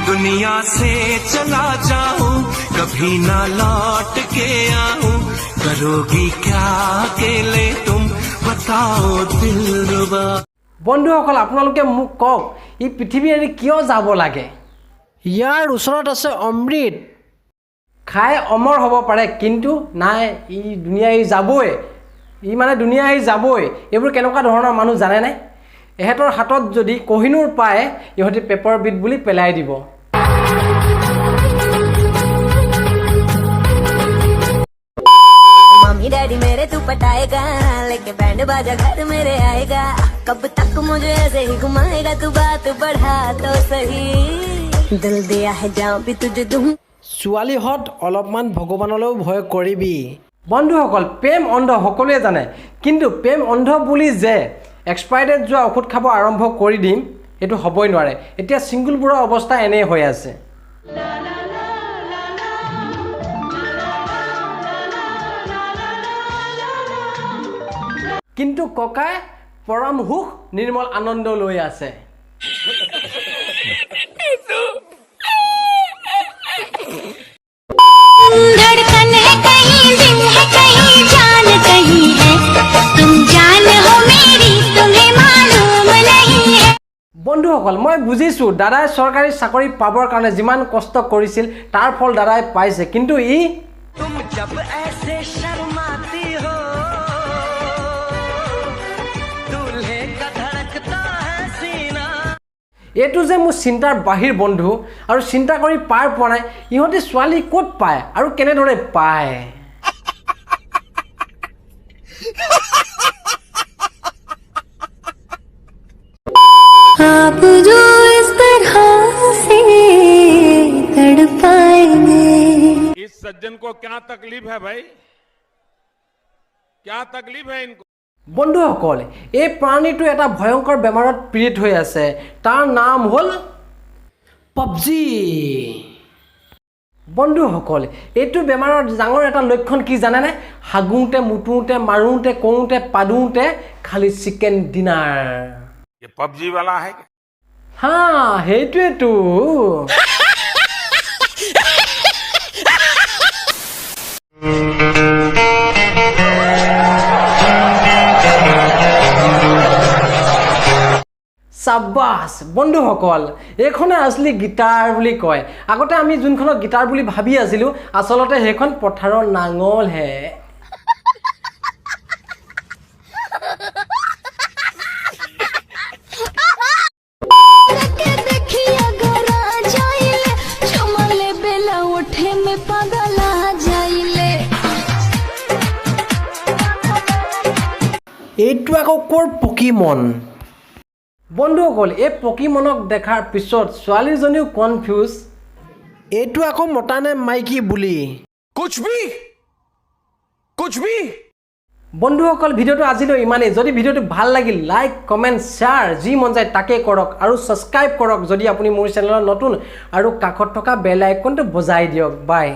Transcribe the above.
दुनिया से चला जाऊं, कभी ना लौट के आऊं। करोगी क्या अकेले तुम, बताओ दिलरुबा। বন্ধুসকল, আপোনালোকে মোক কওক, ই পৃথিৱী এৰি কিয় যাব লাগে? ইয়াৰ ওচৰত আছে অমৃত, খাই অমৰ হ'ব পাৰে, কিন্তু নাই, ই দুনীয়া এৰি যাবই। ই মানে দুনীয়া এৰি যাবই। এইবোৰ কেনেকুৱা ধৰণৰ মানুহ জানেনে? এহেঁতৰ হাতত যদি কহিনুৰ পায়, ইহঁতি পেপাৰ বিট বুলি পেলাই দিব। मम्मी डैडी मेरे तू पटाएगा, लेके बैंड बाजा घर मेरे आएगा। कब तक मुझे ऐसे ही घुमाएगा तू, बात बढ़ा तो सही। दिल दिया है जान भी तुझे दूं। ছোৱালীহঁত, অলপমান ভগৱানলৈও ভয় কৰিবি। বন্ধুসকল, প্ৰেম অন্ধ সকলোৱে জানে, কিন্তু প্ৰেম অন্ধ বুলি যে এক্সপায়াৰ ডেট যোৱা ঔষধ খাব আৰম্ভ কৰি দিম, সেইটো হ'বই নোৱাৰে। এতিয়া ছিংগুলবোৰৰ অৱস্থা এনেই হৈ আছে। কিন্তু ককাই পৰম সুখ, নিৰ্মল আনন্দ লৈ আছে। धड़कन है कहीं, दिल है कहीं, जान कहीं है। तुम जान हो मेरी, तुम्हें मालूम नहीं है। বন্ধুসকল, মই বুজিছোঁ, দাদাই চৰকাৰী চাকৰি পাবৰ কাৰণে যিমান কষ্ট কৰিছিল, তাৰ ফল দাদাই পাইছে। কিন্তু ই तुम जब ऐसे शर्माती हो, दूल्हे का धड़कता है सीना। এইটো যে মোৰ চিন্তাৰ বাহিৰ বন্ধু, আৰু চিন্তা কৰি পাৰ পোৱা নাই, ইহঁতি ছোৱালী ক'ত পায় আৰু কেনেদৰে পায়। आप जो इस तरह से तड़पाएंगे। इस सज्जन को क्या तकलीफ है भाई? क्या तकलीफ है इनको? বন্ধুসকল, এই প্ৰাণীটো এটা ভয়ংকৰ বেমাৰত পীড়িত হৈ আছে। তাৰ নাম হ'ল পাবজি। বন্ধুসকল, এইটো বেমাৰৰ ডাঙৰ এটা লক্ষণ কি জানেনে? হাগোঁতে, মুতোঁতে, মাৰোঁতে, কৰোঁতে, পাদোঁতে খালি চিকেন ডিনাৰ। ये पबजी वाला है क्या? হা, সেইটোৱেতো। চাব্বাছ! বন্ধুসকল, এইখনে আচলি গীটাৰ বুলি কয়। আগতে আমি যোনখনক গীটাৰ বুলি ভাবি আছিলোঁ, আচলতে সেইখন পথাৰৰ নাঙলহে। के देखिया घरा जाइले, चुमले बेला उठे में पागल आ जाइले। এইটো আকৌ ক'ৰ পকীমন? বন্ধুসকল, এই পকীমনক দেখাৰ পিছত ছোৱালীজনীও কনফিউজ, এইটো আকৌ মতা নে মাইকী বুলি। कुछ भी, कुछ भी। বন্ধুসকল, ভিডিঅ'টো আজিলৈ ইমানেই। যদি ভিডিঅ'টো ভাল লাগিল, লাইক, কমেণ্ট, শ্বেয়াৰ, যি মন যায় তাকে কৰক আৰু ছাবস্ক্ৰাইব কৰক যদি আপুনি মোৰ চেনেলত নতুন, আৰু কাষত থকা বেল আইকনটো বজাই দিয়ক। বাই।